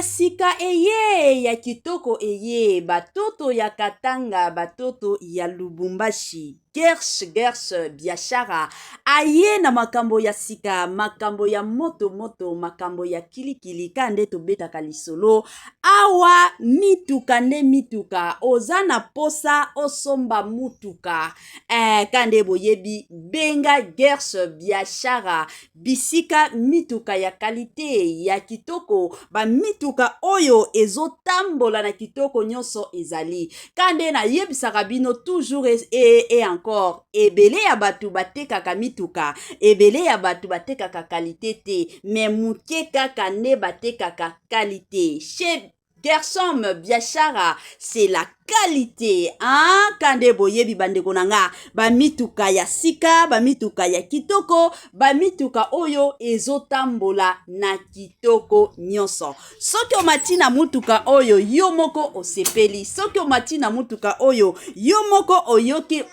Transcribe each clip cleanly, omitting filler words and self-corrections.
Ya sika eye ya kitoko eye batoto ya Katanga batoto ya Lubumbashi Gersh Gersh biashara aye na makambo ya sika makambo ya moto moto makambo ya kilikili ka nde tobetaka lisolo awa mituka nde mituka oza na posa osomba mutuka eh, ka nde boyebi benga Gersh biashara bisika mituka ya kalite ya kitoko bamituka oyo ezotambola na kitoko nyonso ezali ka nde nayebisaka bino toujours et encore ebele ya bato batekaka mituka ebele ya bato batekaka kalite te me moke kaka nde batekaka kalite chez Gersom Biashara c'est la qualité hein? Kande boyebi bandeko na nga bamituka ya sika bamituka ya kitoko bamituka oyo ezotambola na kitoko nyonso soki omati na mutuka oyo yo moko osepeli soki omati na mutuka oyo yo moko oyoki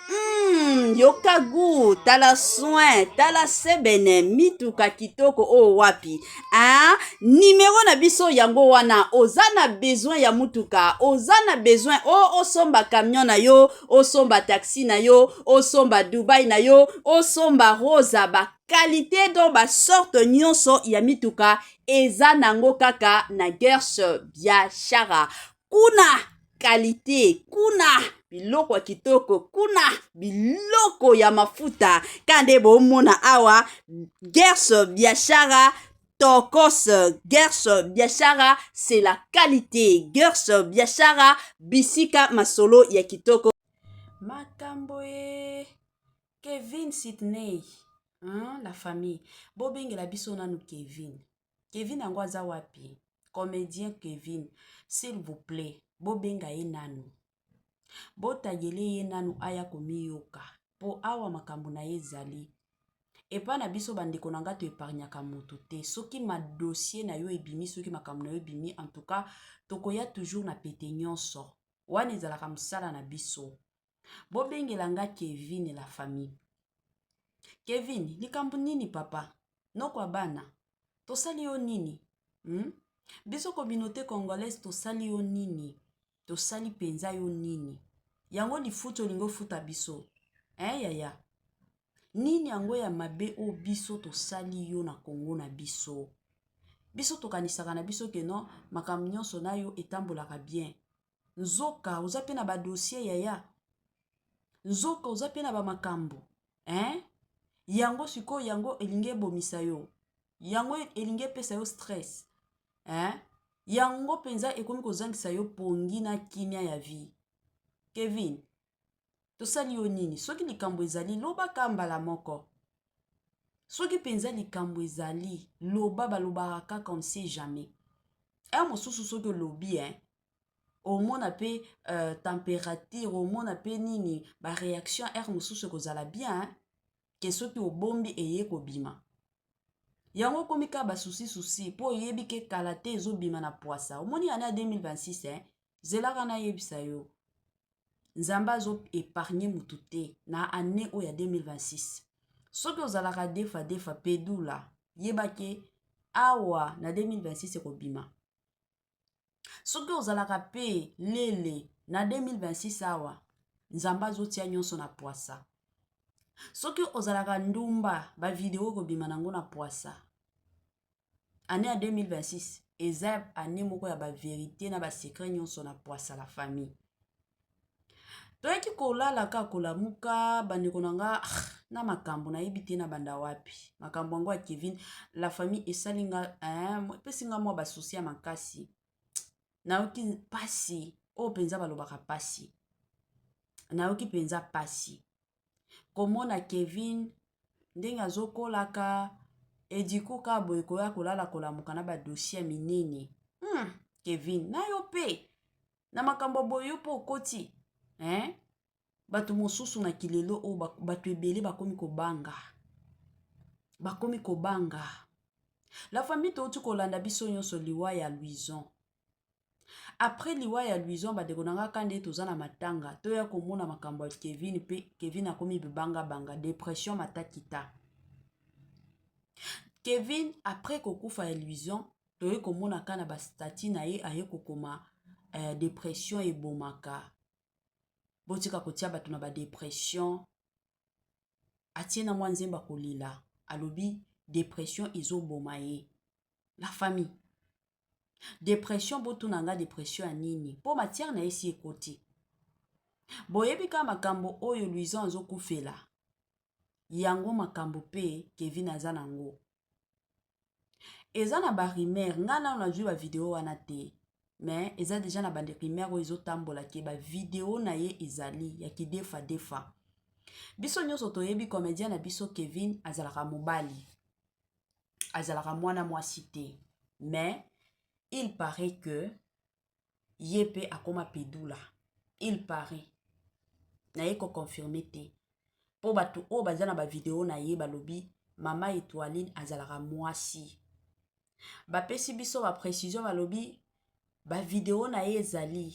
yoka gu tala soin tala sebene mituka kitoko oyo wapi ah, nimero na biso yango wana oza na besoin ya mutuka oza na besoin o osomba camion na yo osomba taxi na yo osomba dubai na yo osomba rosa ba qualité donc basorte nyonso ya mituka eza nango kaka na Gersh Biashara kuna kalite kuna biloko ya kitoko kuna biloko ya mafuta ka nde bomona awa Gersh Biashara tokos. Gersh Biashara c'est la qualité. Gersh Biashara bisika masolo ya kitoko makambo e Kevin Sydney hein, la famille bobengela biso nanu Kevin. Kevin yango aza wapi? Comédien Kevin, s'il vous plaît, bobenga ye nanu. Botagele ye nanu aya komiyoka po awa makambo na ye ezali. Epa na biso bandeko na nga to épargnaka moto te. Soki ma dossier na yo ebimi, soki makambo na yo ebimi, en tout cas tokoya toujours na pete nyonso. Wana ezalaka mosala na biso. Bobengela nga Kevin la famille. Kevin, likambo nini papa? Noko ya bana, tosali yo nini? Biso communauté congolaise tosali yo nini? Tosali mpenza yo nini? Yango lifuti olingi ofuta biso? Eh yaya? Nini yango ya mabe oyo biso tosali yo na Congo na biso? Biso tokanisaka na biso ke non, makambo nyonso na yo etambolaka bien. Nzoka oza mpe na badossier yaya. Nzoka oza mpe na bamakambo. Hein? Yango sikoyo yango elingi ebomisa yo. Yango elingi epesa yo stress. Hein? Yango mpenza ekomi kozangisa yo pongi na kimia ya vie. Kevin, tosali yo nini? Soki likambo ezali, lobaka mbala moko. Soki mpenza likambo ezali, loba balobaka kaka on ne sait jamais. Heure mosusu soki olobi hein, omona mpe température, omona mpe nini, ba réaction heure mosusu ekozala bien hein, ke soki obombi eye kobima. Yango okomi kaka basusi susi mpo oyebi ke kala te ezobima na pwasa. Omoni année ya 2026 hein, zelaka nayebisa yo. Nzambe azo épargner mutu te na année oyo ya 2026. Soki ozalaka defa defa pedula, yeba ke awa na 2026 ekobima. Soki ozalaka pe lele na 2026 awa, Nzambe azotia nyonso na pwasa. Soki ozalaka ndumba, ba video ekobima nango na pwasa. Année ya 2026 eza année moko ya ba vérité na ba secret nyonso na pwasa la famille. Toyaki kolala ka kolamuka bandeko na nga na makambo nayebi te na banda wapi. Makambo yango ya Kevin la famille esali nga epesi nga mwa basusi ya makasi. Nayoki pasi oyo mpenza balobaka pasi. Nayoki mpenza pasi. Komona Kevin ndenge azokolaka ediku ka boye koya kolala kolamuka na ba dossier minene. Kevin na yo pe na makambo boye yo po okoti hein? Bato mosusu na kilelo oyo bato ebele bakomi kobanga. Bakomi kobanga. La famille touti kolanda biso nyonso liwa ya Louison. Après liwa ya Louison bandeko na nga kande toza na matanga toya komona makambo ya Kevin pe Kevin akomi bibanga banga dépression matakita. Kevin après kokufa ya Louison Toye komona ka na ba statut na ye aye kokoma depression ebomaka, botika kotia bato na ba depression. Atie na mwa nzembo akolela, alobi depression ezoboma ye. La famille, depression, botuna nga depression ya nini? Mpo matière na ye si ekoti. Boyebi kaka makambo oyo Louison azokufela yango, makambo mpe Kevin aza nango. Eza na barumeur. Ngai nano nazwi bavideo wana te, mais eza déjà na barumeur oyo ezotambola ke bavideo na ye ezali ya kidefa defa. Biso nyonso toyebi comédien na biso Kevin azalaka mobali, azalaka mwana mwasi te, mais il paraît que ye mpe akóma pedula. Il paraît, naye koconfirmer te, mpo bato oyo baza na bavideo na ye balobi mama Etoiline azalaka mwasi. Bapesi biso baprécision, balobi bavideo na ye ezali.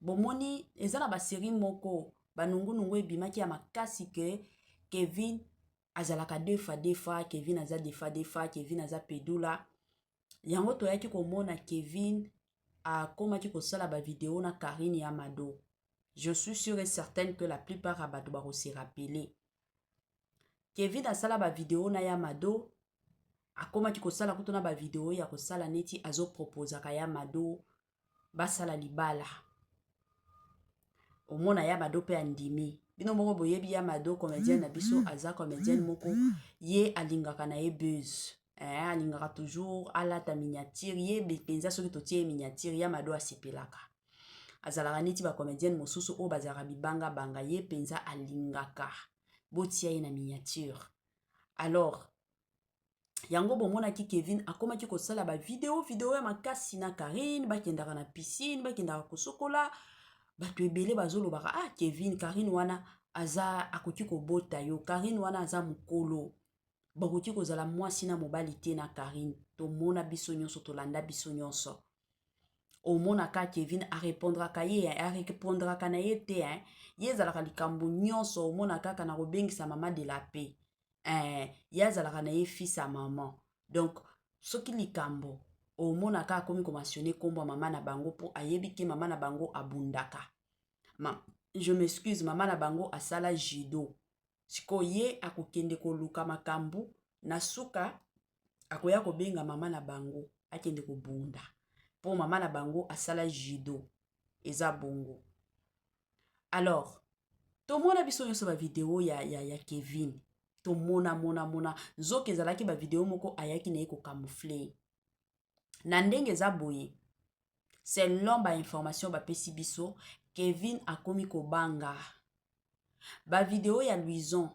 Bomoni, eza na basérie moko banungunungu ebimaki ya makasi ke Kevin azalaka defa defa, Kevin aza defa defa, Kevin aza pedula. Yango toyaki komona Kevin akomaki kosala bavideo na Karine ya Mado. Je suis sûre et certaine que la plupart ya bato bakose rappeler Kevin asala bavideo na ya Mado. Akomaki kosala kutu na bavideo ya kosala neti azoproposaka ya Mado basala libala. Omona ya Mado mpe andimi. Bino moko boyebi ya Mado, comédienne na biso, aza comédienne moko ye alingaka na ye buzz, alingaka toujours alata miniature. Ye mpenza, soki totie ye miniature, ya Mado asepelaka. Azalaka neti bacomédienne mosusu oyo bazalaka bibangabanga. Ye mpenza alingaka botia ye na miniature. Alors yango bomonaki Kevin akomaki kosala bavideo video ya makasi na Karine. Bakendaka na piscine, bakendaka kosokola. Bato ebele bazolobaka: "Ah, Kevin, Karine wana aza, akoki kobota yo. Karine wana aza mokolo, bakoki kozala mwasi na mobali te na Karine." Tomona biso nyonso, tolanda biso nyonso. Omonaka Kevin arepondraka ye, arepondraka na ye te. Ye ezalaka likambo nyonso, omona kaka na kobengisa mama de la paix. Ye azalaka na ye fils ya mama. Donc soki likambo, omonaka akomi komentionner nkombo ya mama na bango, mpo ayebi ke mama na bango abundaka. Je m'excuse, mama na bango asala judo. Sikoyo ye akokende koluka makambo na suka, akoya kobenga mama na bango akende kobunda mpo mama na bango asala judo. Eza bongo. Alors tomona biso nyonso bavideo ya Kevin. Tomona, mona, mona. Nzoka ezalaki bavideo moko ayaki na ye kocamoufler. Na ndenge eza boye, selon bainformation bapesi biso, Kevin akomi kobanga bavideo ya Louison.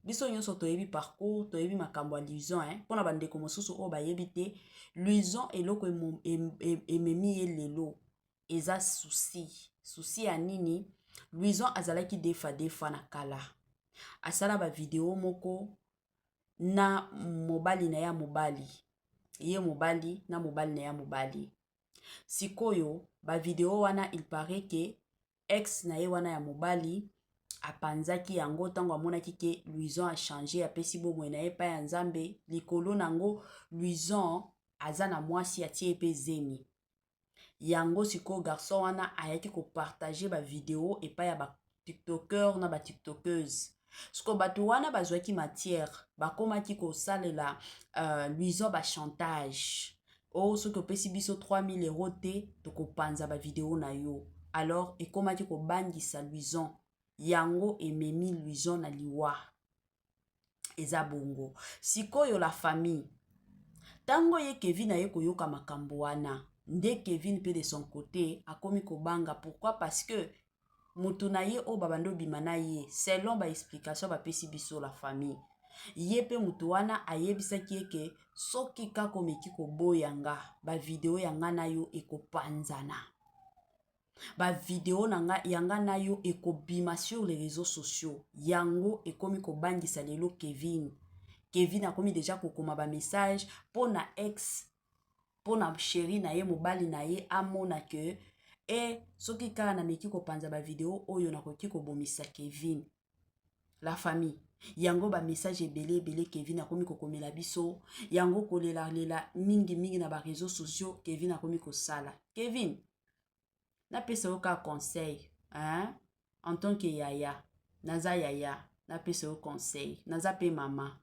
Biso nyonso toyebi parcours, toyebi makambo ya Louison, hein? Mpona bandeko mosusu oyo bayebi te, Louison, eloko ememi ye lelo eza souci. Souci ya nini? Louison azalaki defa defa na kala, asala bavideo moko na mobali na ya mobali, ye mobali na mobali na ya mobali. Sikoyo bavideo wana, il paraît ke ex na ye wana ya mobali apanzaki yango ntango amonaki ke Louison achanger, apesi bomoi na ye epai ya Nzambe. Likolo nango, Louison aza na mwasi, atie ye mpe zemi. Yango sikoyo garçon wana ayaki kopartager bavideo epai ya batiktoker na batiktokeuse. Sikoyo bato wana bazwaki matière, bakomaki kosalela Louison bachantage: "O oh, soki opesi biso 3000 euro te, tokopanza bavideo na yo." Alors ekomaki kobangisa Louison, yango ememi Louison na liwa. Eza bongo. Sikoyo la famille, ntango ye Kevin aye koyoka makambo wana, nde Kevin mpe de son côté akomi kobanga. Pourquoi? Parce que moto na ye oyo babandi obima na ye, selon baexplication bapesi biso, la famille, ye mpe moto wana ayebisaki ye ke soki kaka omeki koboya nga, bavideo ya nga na yo ekopanzana, bavideo na nga ya nga na yo ekobima sur les réseaux sociaux. Yango ekomi kobangisa lelo Kevin. Kevin akomi déjà kokoma bamessage mpo na ex, mpo na chéri na ye, mobali na ye, amona ke e soki kaka nameki kopanza bavideo oyo, nakoki kobomisa Kevin. La famille. Yango ba message ebele ebele Kevin akomi kokomela biso, yango kolela lela mingi mingi na ba réseaux sociaux Kevin akomi kosala. Kevin, napesa yo ka conseil, hein? En tant que yaya, naza yaya, napesa yo conseil, naza pe mama.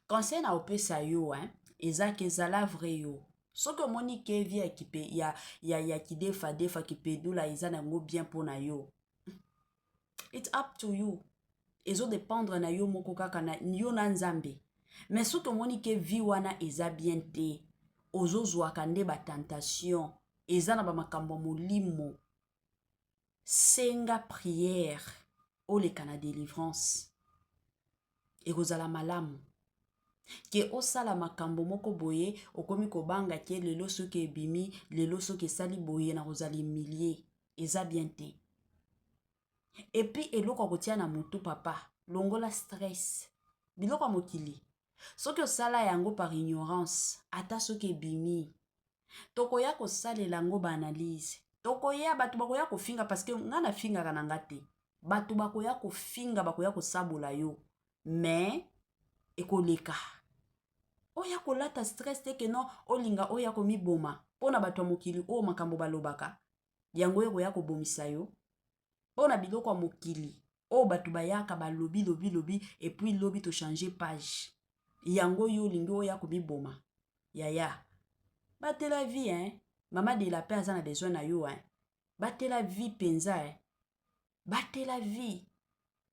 Conseil na opesa yo, hein? Eza ke zala vrai yo. Soki omoni ke vie ya kipe ya ya ya kidefa defa kipedula eza nango bien mpo na yo. It's up to you. Ezo dépendre na yo moko kaka na yo na Nzambe. Mais soki omoni ke vie wana eza bien te, ozozwaka nde ba tentation, eza na ba makambo ya molimo. Senga prière oleka na délivrance. Ekozala malamu ke osala makambo moko boye okomi kobanga ke lelo soki ebimi, lelo soki esali boye na kozala humilie, eza bien te. Et puis eloko ya kotia na mutu papa, longola stress. Biloko ya mokili soki osala yango par ignorance, ata soki ebimi, tokoya kosalela yango ba analyse, tokoya bato bakoya kofinga, parce que nga nafingaka na nga te. Bato bakoya kofinga, bakoya kosabola yo, mais ekoleka. Oya kolata stress te ke non olinga oya komiboma mpona bato ya mokili oyo makambo balobaka, yango ekoya kobomisa yo. Mpona biloko ya mokili oyo bato bayaka balobi lobi lobi, et puis lobi to changer page, yango yo olingi oya komiboma. Yaya, batela vie, hein? Mama de la paix aza na besoin na yo, hein? Batela vie mpenza, hein? Batela vie.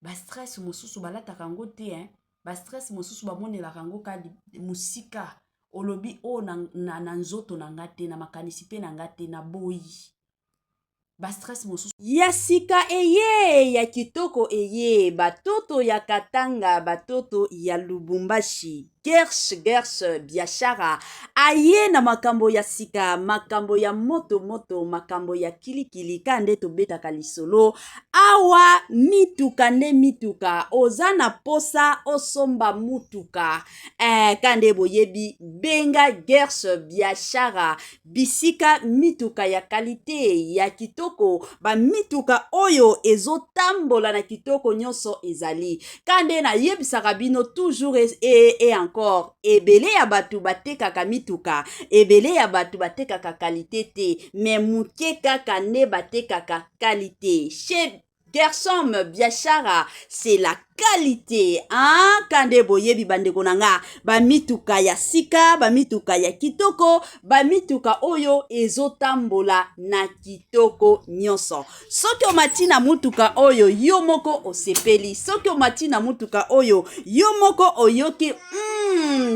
Ba stress mosusu balataka yango te, hein? Ba stress mosusu bamonelaka yango ka mosika. Olobi oyo na nzoto na nga te, na makanisi mpe na nga te, na boyi ba stress mosusu. Ya sika eye, ya kitoko eye, batoto ya Katanga, batoto ya Lubumbashi, Gersh Gersh Biashara aye na makambo ya sika, makambo ya moto moto, makambo ya kilikili. Ka nde tobetaka lisolo awa, mituka nde mituka. Oza na posa osomba mutuka, ka nde boyebi, benga Gersh Biashara, bisika mituka ya qualité ya kitoko, bamituka oyo ezotambola na kitoko nyonso ezali. Ka nde nayebisaka bino toujours et encore, ebele ya bato batekaka mituka, ebele ya bato batekaka qualité te, mais moke kaka nde batekaka qualité. Chez Gersom Biashara, c'est la qualité, hein? Kande boyebi bandeko na nga, bamituka ya sika, bamituka ya kitoko, bamituka oyo ezotambola na kitoko nyonso. Soki omati na mutuka oyo yo moko osepeli, soki omati na mutuka oyo yo moko oyoki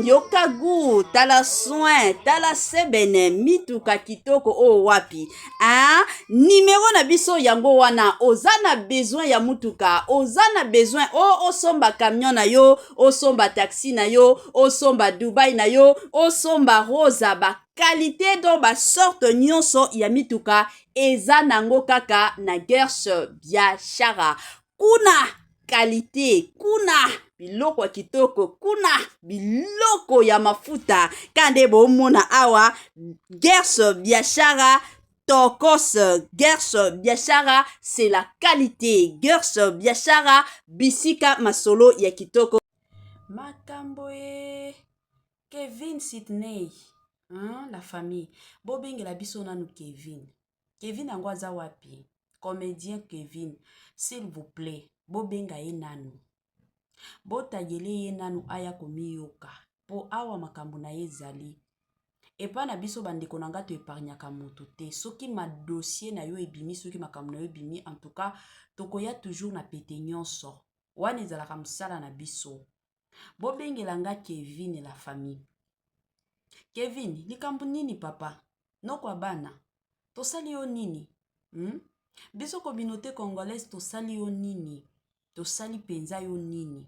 yoka gu, tala soin, tala sebene, mituka kitoko oyo wapi, hein? Numero na biso yango wana. Oza na besoin ya mutuka, oza na besoin o osomba camion na yo, osomba taxi na yo, osomba Dubai na yo, osomba Rosa, ba qualité donc ba sorte nyonso ya mituka eza nango kaka na Gersh Biashara. Kuna qualité, kuna biloko ya kitoko, kuna biloko ya mafuta. Ka nde bomona awa Gersh Biashara tokos. Gersh Biashara, c'est la qualité. Gersh Biashara, bisika masolo ya kitoko. Makambo e Kevin Sydney, hein, la famille, bobengela biso nanu Kevin. Kevin yango aza wapi? Comédien Kevin, s'il vous plaît, bobenga ye nanu, botagele ye nanu aya komiyoka, mpo awa makambo na ye ezali epai na biso. Bandeko na nga, toépargnaka moto te. Soki ma dossier na yo ebimi, soki makambo na yo ebimi, en tout cas tokoya toujours na pete nyonso wana, ezalaka mosala na biso. Bobengela nga Kevin, la famille. Kevin, likambo nini papa? Noko ya bana, tosali yo nini, Biso communauté congolaise tosali yo nini? Tosali mpenza yo nini?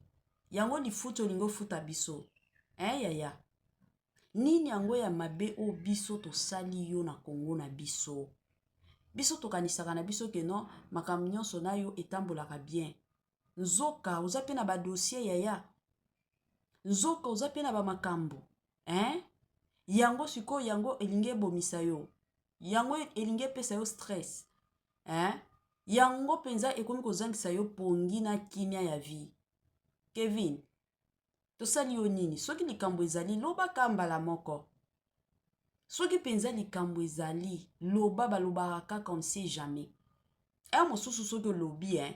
Yango lifuti olingi ofuta biso, eh, yaya? Nini yango ya mabe oyo biso tosali yo na Kongo na biso? Biso tokanisaka na biso ke non, makambo nyonso na yo etambolaka bien. Nzoka oza mpe na badossier, yaya. Nzoka oza mpe na bamakambo, hein? Yango sikoyo, yango elingi ebomisa yo, yango elingi epesa yo stress, hein? Yango mpenza ekomi kozangisa yo pongi na kimia ya vie. Kevin, tosali yo nini? Soki likambo ezali, lobaka mbala moko. Soki mpenza likambo ezali, loba. Balobaka kaka, on ne sait jamais. Heure mosusu soki olobi, hein,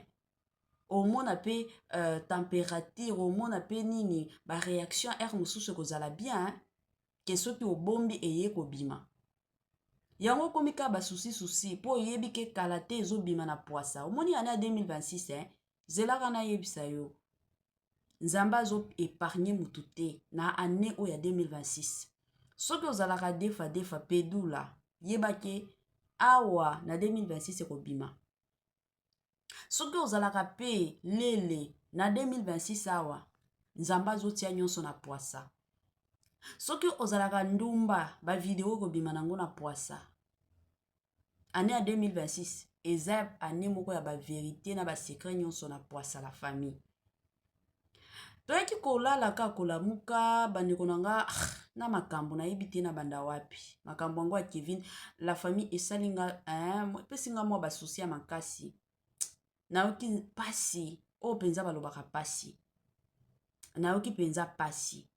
omona mpe température, omona mpe nini, baréaction heure mosusu ekozala bien, hein, ke soki obombi eye kobima. Yango okomi kaka basusi susi mpo oyebi ke kala te ezobima na pwasa. Omoni année ya 2026, eh? Zelaka nayebisa yo, Nzambe azo épargne mutu te na année oyo ya 2026. Soki ozalaka defa defa pedula, yeba ke awa na 2026 ekobima. Soki ozalaka mpe lele, na 2026 awa Nzambe azotia nyonso na pwasa. Soki ozalaka ndumba, bavideo ekobima nango na pwasa. Année ya 2026 eza année moko ya bavérité na basecret nyonso na pwasa. La famille, toyaki kolala kaka kolamuka, bandeko na nga, na makambo nayebi te na banda wapi. Makambo yango ya Kevin, la famille, esali nga, epesi nga mwa basusi ya makasi. Nayoki mpasi oyo mpenza balobaka mpasi. Nayoki mpenza mpasi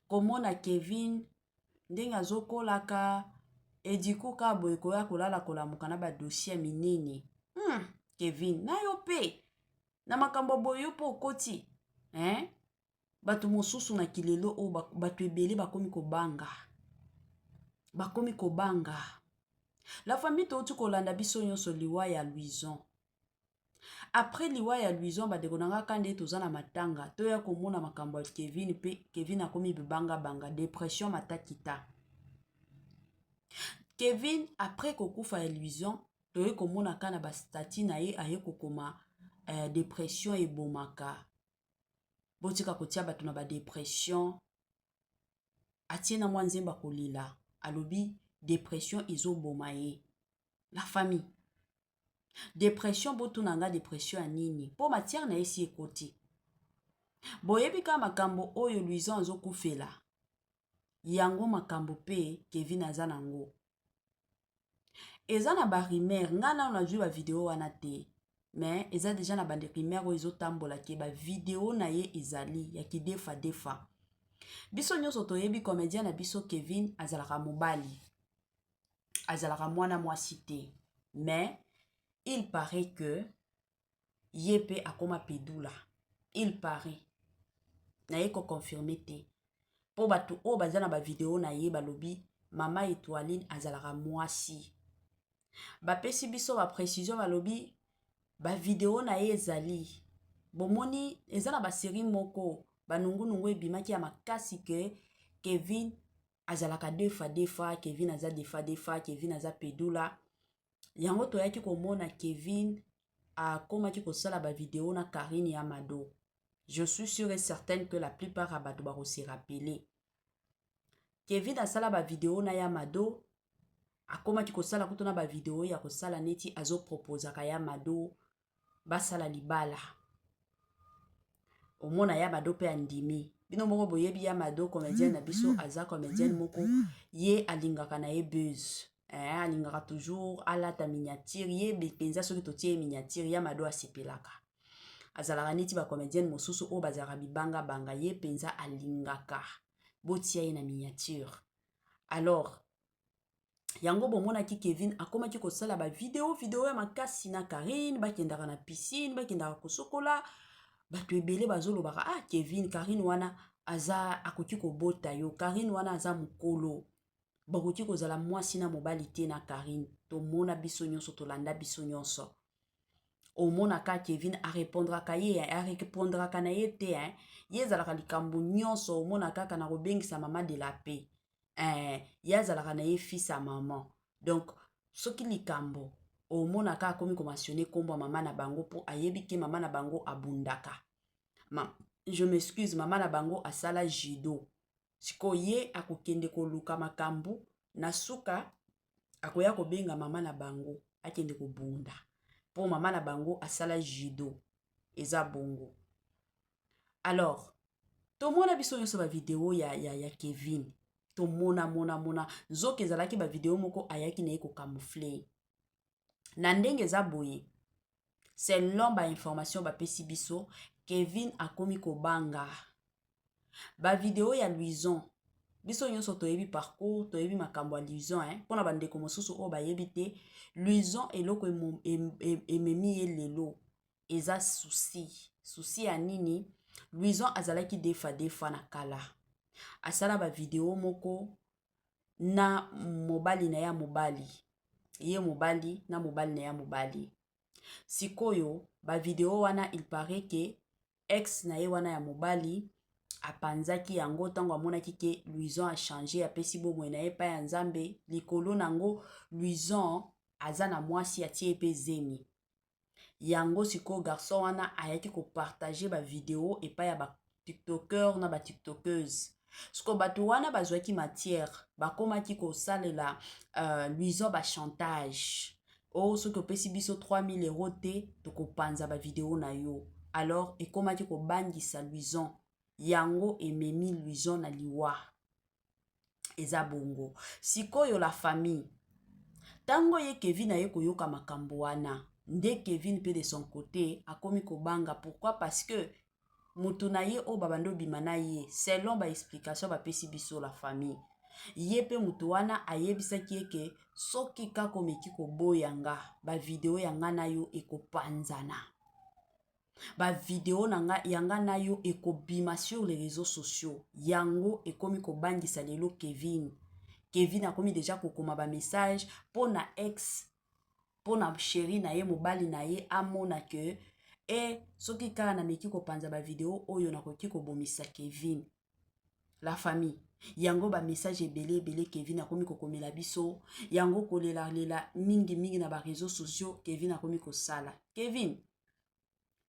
komona Kevin ndenge azokolaka ediku kaka boye, koya kolala kolamuka na badossier ya minene. Kevin, na yo mpe na makambo boye, yo mpe okoti, hein? Bato mosusu na kilelo oyo, bato ebele bakomi kobanga, bakomi kobanga. La famille, touti kolanda biso nyonso liwa ya Louison. Après liwa ya Louison, bandeko na nga, ka nde toza na matanga, toya komona makambo ya Kevin mpe Kevin akomi bibangabanga, dépression matakita. Kevin, après kokufa ya Louison, toye komona ka na bastatuts na ye, aye kokoma dépression ebomaka, botika kotia bato na badépression. Atie na mwa nzembo akolela, alobi dépression ezoboma ye. La famille, dépression, botuna nga dépression ya nini? Mpo matière na ye si ekoti. Boyebi kaka makambo oyo Louison azokufela yango, makambo mpe Kevin aza nango. Eza na barumeur, ngai nano nazwi bavideo wana te, mais eza déjà na barumeur oyo ezotambola ke bavideo na ye ezali ya kidefa defa. Biso nyonso toyebi comédien na biso Kevin azalaka mobali, azalaka mwana mwasi te, mais il paraît que ye mpe akóma pedula. Il paraît, naye koconfirme te, mpo bato oyo baza na bavideo na ye balobi mama Etoiline azalaka mwasi. Bapesi biso baprécision, balobi bavideo na ye ezali. Bomoni, eza na basérie moko banungunungu ebimaki ya makasi ke Kevin azalaka defa defa, Kevin aza defa defa, Kevin aza pedula. Yango toyaki komona Kevin akomaki kosala bavideo na Karine ya Mado. Je suis sûre et certaine que la plupart ya bato bakose rappeler Kevin asala bavideo na ya Mado. Akomaki kosala kutu na bavideo ya kosala neti azoproposaka ya Mado basala libala. Omona ya Mado mpe andimi. Bino moko boyebi ya Mado, comédienne na biso, aza comédienne moko ye alingaka na ye buzz, eh, alingaka toujours alata miniature. Ye mpenza soki totie ye miniature, ya Mado asepelaka. Azalaka neti bacomédienne mosusu oyo bazalaka bibangabanga, ye mpenza alingaka botia ye na miniature. Alors yango bomonaki Kevin akomaki kosala bavideo video ya makasi na Karine, bakendaka na piscine, bakendaka kosokola. Bato ebele bazolobaka: "Ah Kevin, Karine wana aza, akoki kobota yo. Karine wana aza mokolo, bakoki kozala mwasi na mobali te na Karine." Tomona biso nyonso, tolanda biso nyonso. Omonaka Kevin arepondraka ye, arepondraka na ye te, hein? Ye ezalaka likambo nyonso, omona kaka na kobengisa mama de la paix, ye azalaka na ye fils ya mama. Donc soki likambo, omonaka akomi komentionner nkombo ya mama na bango, mpo ayebi ke mama na bango abundaka. Je m'excuse, mama na bango asala judo. Sikoyo ye akokende koluka makambo na suka, akoya kobenga mama na bango akende kobunda mpo mama na bango asala judo. Eza bongo. Alors tomona biso nyonso bavideo ya Kevin, tomona mona mona. Nzoka ezalaki bavideo moko ayaki na ye kocamoufler na ndenge eza boye. Selon ba information bapesi biso, Kevin akomi kobanga ba video ya Louison. Biso nyonso toyebi parcours, toyebi makambo ya Louison, hein? Mpona bandeko mosusu oyo bayebi te, Louison eloko ememi ye lelo eza souci. Souci ya nini? Louison azalaki defa defa na kala, asala ba video moko na mobali na ya mobali, ye mobali na mobali na ya mobali. Sikoyo ba video wana, il paraît que ex na ye wana ya mobali apanzaki yango ntango amonaki ke Louison achange, apesi bomoi na ye epai ya Nzambe. Likolo nango, Louison aza na mwasi, atie ye mpe zemi. Yango sikoyo garçon wana ayaki kopartage bavideo epai ya batiktoker na batiktokeuse. Sikoyo bato wana bazwaki matière, bakomaki kosalela Louison bachantage: o oh, soki opesi biso 3000 euro te, tokopanza bavideo na yo. Alors ekomaki kobangisa Louison, yango ememi Louison na liwa. Eza bongo. Sikoyo la famille, ntango ye Kevin aye koyoka makambo wana nde Kevin mpe de son côté akomi kobanga. Pourquoi? Parce que moto na ye oyo babandi obima na ye, selon baexplication bapesi biso, la famille, ye mpe moto wana ayebisaki ye ke soki kaka omeki koboya nga, bavideo ya nga na yo ekopanzana, bavideo na nga ya nga na yo ekobima sur les réseaux sociaux. Yango ekomi kobangisa lelo Kevin. Kevin akomi deja kokoma bamessage mpo na ex, mpo na chéri na ye, mobali na ye, amona ke e soki kaka nameki kopanza bavideo oyo, nakoki kobomisa Kevin. La famille, yango bamessage ebele ebele Kevin akomi kokomela biso, yango kolelalela mingimingi na bareseau sociaux Kevin akomi kosala. Kevin,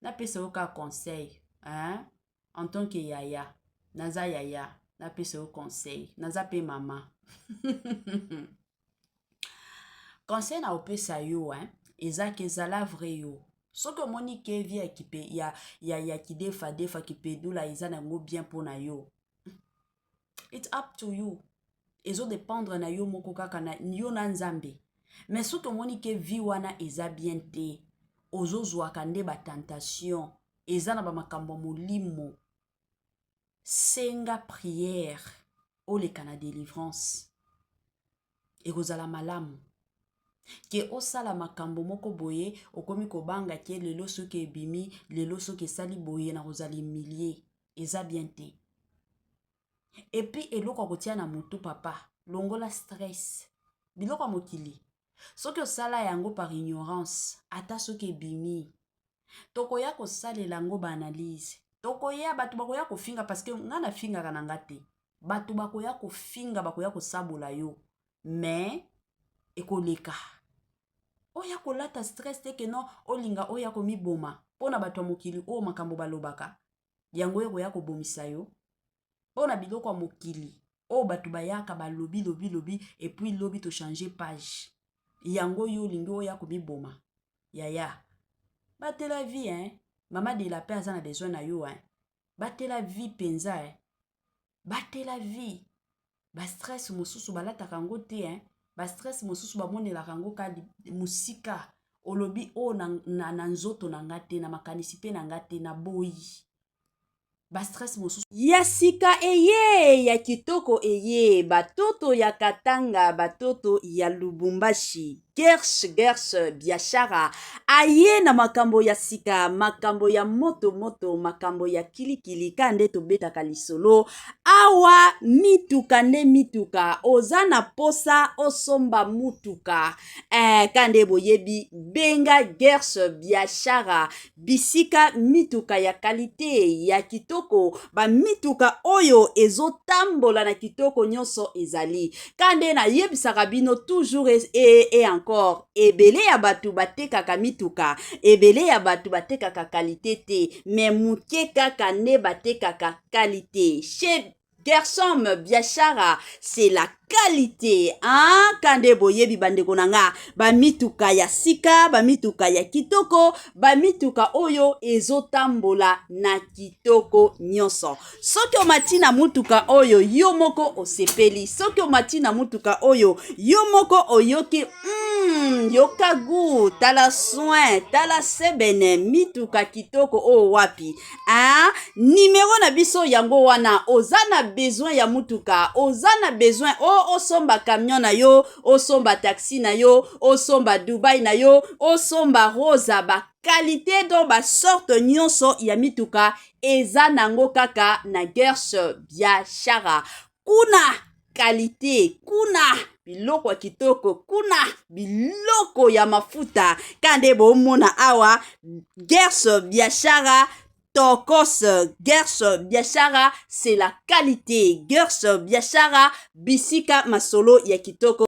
napesa yo kaka conseil, hein? En tant que yaya, naza yaya, napesa yo conseil, naza mpe mama. Conseil na opesa yo, hein? Eza ke ezala vrai yo. Soki omoni ke vie ya, kipe, ya kidefa defa kipedula eza nango bien mpo na yo, it's up to you, ezodépendre na yo moko kaka, na yo na Nzambe. Mais soki omoni ke vie wana eza bien te, ozozwaka nde batentation, eza na bamakambo ya molimo, senga prière, oleka na délivrance, ekozala malamu ke osala makambo moko boye. Okomi kobanga ke lelo soki ebimi, lelo soki esali boye, na kozala humilie, eza bien te. Et puis eloko ya kotia na motu, papa, longola stress. Biloko ya mokili, soki osala yango par ignorance, ata soki ebimi, tokoya kosalela yango baanalyse, tokoya, bato bakoya kofinga, parce que ngai nafingaka na nga te. Bato bakoya kofinga, bakoya kosabola yo, mais ekoleka. Oya kolata stress te ke non, olinga oya komiboma mpo na bato ya mokili oyo, makambo balobaka yango ekoya kobomisa yo mpo na biloko ya mokili oyo. Bato bayaka, balobi lobi lobi, et puis lobi tochange page. Yango yo olingi oya komiboma? Yaya, batela vie, hein? Mama de la paix aza na besoin na yo, hein? Batela vie mpenza, hein? Batela vie. Bastress mosusu balataka yango te, hein? Bastress mosusu bamonelaka yango ka mosika. Olobi oyo na nzoto na nga te, na makanisi mpe na nga te, naboyi bastress mosusu. Ya sika eye, ya kitoko eye, batoto ya Katanga, batoto ya Lubumbashi, Gersh Gersh Biashara aye na makambo ya sika, makambo ya moto moto, makambo ya kilikili. Ka nde tobetaka lisolo awa, mituka nde mituka. Oza na posa osomba mutuka, ka nde boyebi, benga Gersh Biashara, bisika mituka ya qualité, ya kitoko, bamituka oyo ezotambola na kitoko nyonso ezali. Ka nde nayebisaka bino toujours et encore, ebele ya bato batekaka mituka, ebele ya bato batekaka qualité te, mais moke kaka nde batekaka qualité. Chez Gersom Biashara, c'est la Qualité hein? Kande boyebi bandeko na nga, bamituka ya sika, bamituka ya kitoko, bamituka oyo ezotambola na kitoko nyonso. Soki omati na mutuka oyo, yo moko osepeli. Soki omati na mutuka oyo, yo moko oyoki yoka gu, tala soin, tala sebene, mituka kitoko oyo wapi, hein? Nimero na biso yango wana. Oza na besoin ya mutuka, oza na besoin o osomba camion na yo, osomba taxi na yo, osomba Dubai na yo, osomba Rosa, baqualité, donc basorte nyonso ya mituka eza nango kaka na Gersh Biashara. Kuna qualité, kuna biloko ya kitoko, kuna biloko ya mafuta. Ka nde bomona awa, Gersh Biashara tokos. Gersh Biashara, c'est la qualité. Gersh Biashara, bisika masolo ya kitoko.